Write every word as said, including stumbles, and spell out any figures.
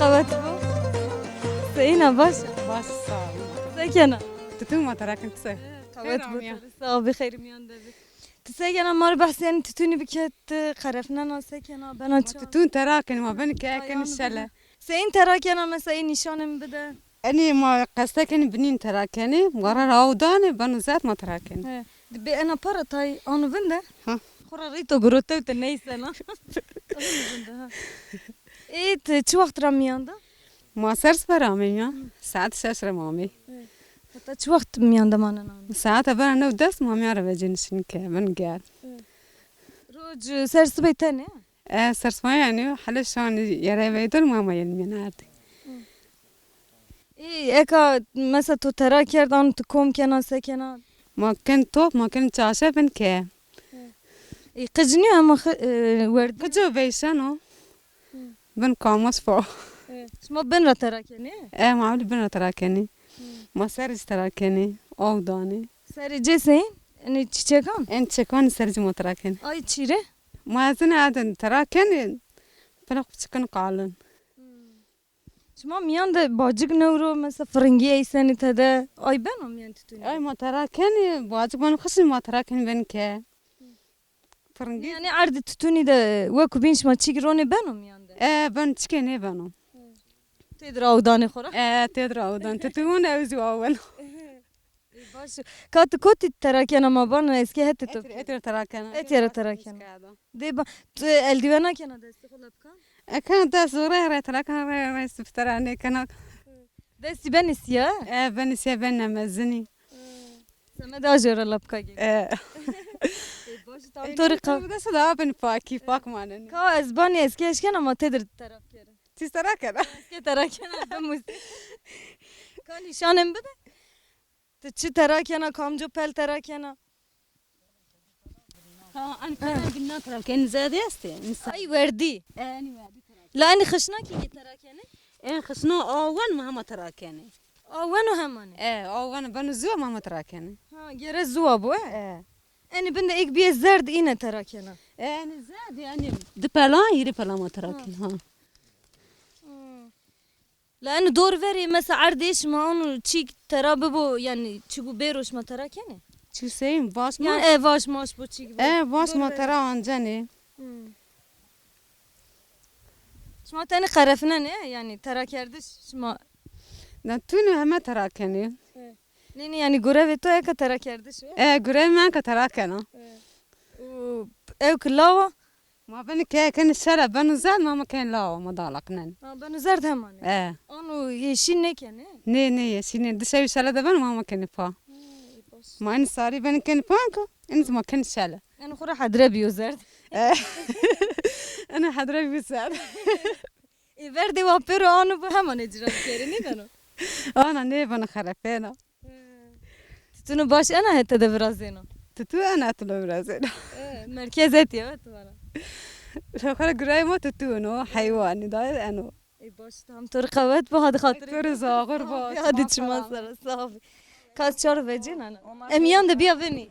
Qewet bo. Seyîna baş. Baş, sağ ol. Se kena? Tütün ma tera ken, ti se? Qewet bo. Sağ ol, bi xeyr miyan de bi. Ti se kena, ma rê behs yanî tütünî bike, ti qerefnena, se kena, bena çi? Tütün tera ken, ma ben ke ken şele. Seyîn tera kena, mesela ê nîşanê mi bide. Enê ma qeste kenî binîn tera kenî, ma ra aw danê, beno zed ma tera kenî. He. Di bê ena para tay anu vinde? Ha. Xora rîto gurotewte neyse na. Anu vinde ha. Ê ti çi wext ra mîyan de? Ma ser sibe ra amê mîyan. Saet şeş ra ma amê. He. Heta çi wext mîyan de manena? Saete bena new des ma mîyan ra vecê nişîn ke, ben gel. He. Roc ser sibê tenê? E, sersmaya yanî, hele şanî yere veydon ma ma yenî mîyan erdî. Ê, eka mesela to tera kerd, an ti kom kena, se kena? Ma ken top, ma ken çaşe bin ke. Ê, qic nîyo hema xi-, e, werd. Qico veyşeno. Bin kamas fo. Ê, şima bin ra tera kenê? E, ma ewlî bin ra tera kenê. Ma serê ci tera kenê, aw danê. Serê cê seyîn? Enê çîçekan? En çîçekan serê ci ma tera kenê. Ay çî rê? Ma ez ina edin tera kenê, pina xo çikin qalin. Şima mîyan de bacik newro, mesela firingî eysenî tede, ay beno mîyan tütünî? Ay ma tera kenê, bacik beno xişin ma tera kenê ben ke. Firingî. Yanî erdî tütünî de wekû bîn şima çîk ronê beno mîyan de? E, ben çike nêbeno. Têdir aw danê xo ra? E, têdir aw dan. Tütün ew zî aw beno. Ê, baş o. Ka ti kotî tera kena ma bana, ez kî hetê to. Etî ra, etî ra tera kena. Etî ra tera kena. Dê ba, tu eldîwena kena destê xo lepka? E, kena dest zor re, re tera kena, re, re, sifte ra nêkena. Destî benê sîya? E, benê sîya, benê mezinî. Semedê ajê ra lepka gênê. E. Ê, baş, tam to rê qa- Dest da benê pakî, pak manenê. Ka ez banî, ez kî eşkena ma têdir tera bikerin. Ti tera kena. Ez kî tera kena, bimusî. Ka nîşanê mi bide. Ti çi tera kena, kamco pel tera kena? Ha, enî pela gina tera kenî, zedî estê. Ay werdî. E, enî werdî tera. La enî xişna kî yê tera kenê? En xişna awen ma hema tera kenê. Awen o hemanê? E, awen beno ziwa ma hema tera kenê. Ha, gere ziwa bo, e? E. Enî bin de êk bîye zerd îne tera kena. E, enî zerd, yanî di pela, hîrê pela ma tera kenê, ha. La eno dor verê, mesela erdê şima anu çîk tera bibo, yanî çîk û bêro şima tera kenê? Çî seyîn, vaş maş? Yanî e, vaş maş bo, çîk bo. E, vaş ma tera ancenê. Şima tenê qerefinenê, yanî tera kerdiş şima? Na tune heme tera kenê. E. Nê, nê, yanî gurevê to eka tera kerdiş o? E, gurevê mi eka tera kena. E. Û ew ki lawa? Ma benî ke kenî şele, beno zerd, ma ma kenî lawa, ma dalaqnenî. Ha, beno zerd hemanê. E. Anu yeşîl nêkenê? Nê, nê, yeşîl nê. Di şewî şele de beno, ma ma kenî pa. Ha, ê, baş. Ma enî sarî benî kenî pa ki, enî zî ma kenî şele. Enî xo ra hedre bîyo zerd. E. Enî hedre bîyo zerd. Ê, verdê wa pêro anu bo hemanê ci ra bikerê, nêbeno? Ana nêbeno, xerefêna. Tütünü baş ena hete de virazêno? Tütü ena hete de virazêno. E, merkez etî, evet, vana. Xora gurayê ma tütün o, heywanî da eno. Ê, baş, tam to rê qewet bo, hadi xatirê. To rê zaxir bo. Hadi çima sera, sağ ol. Kas çar vecîn ana. Em yan de bîya vinî.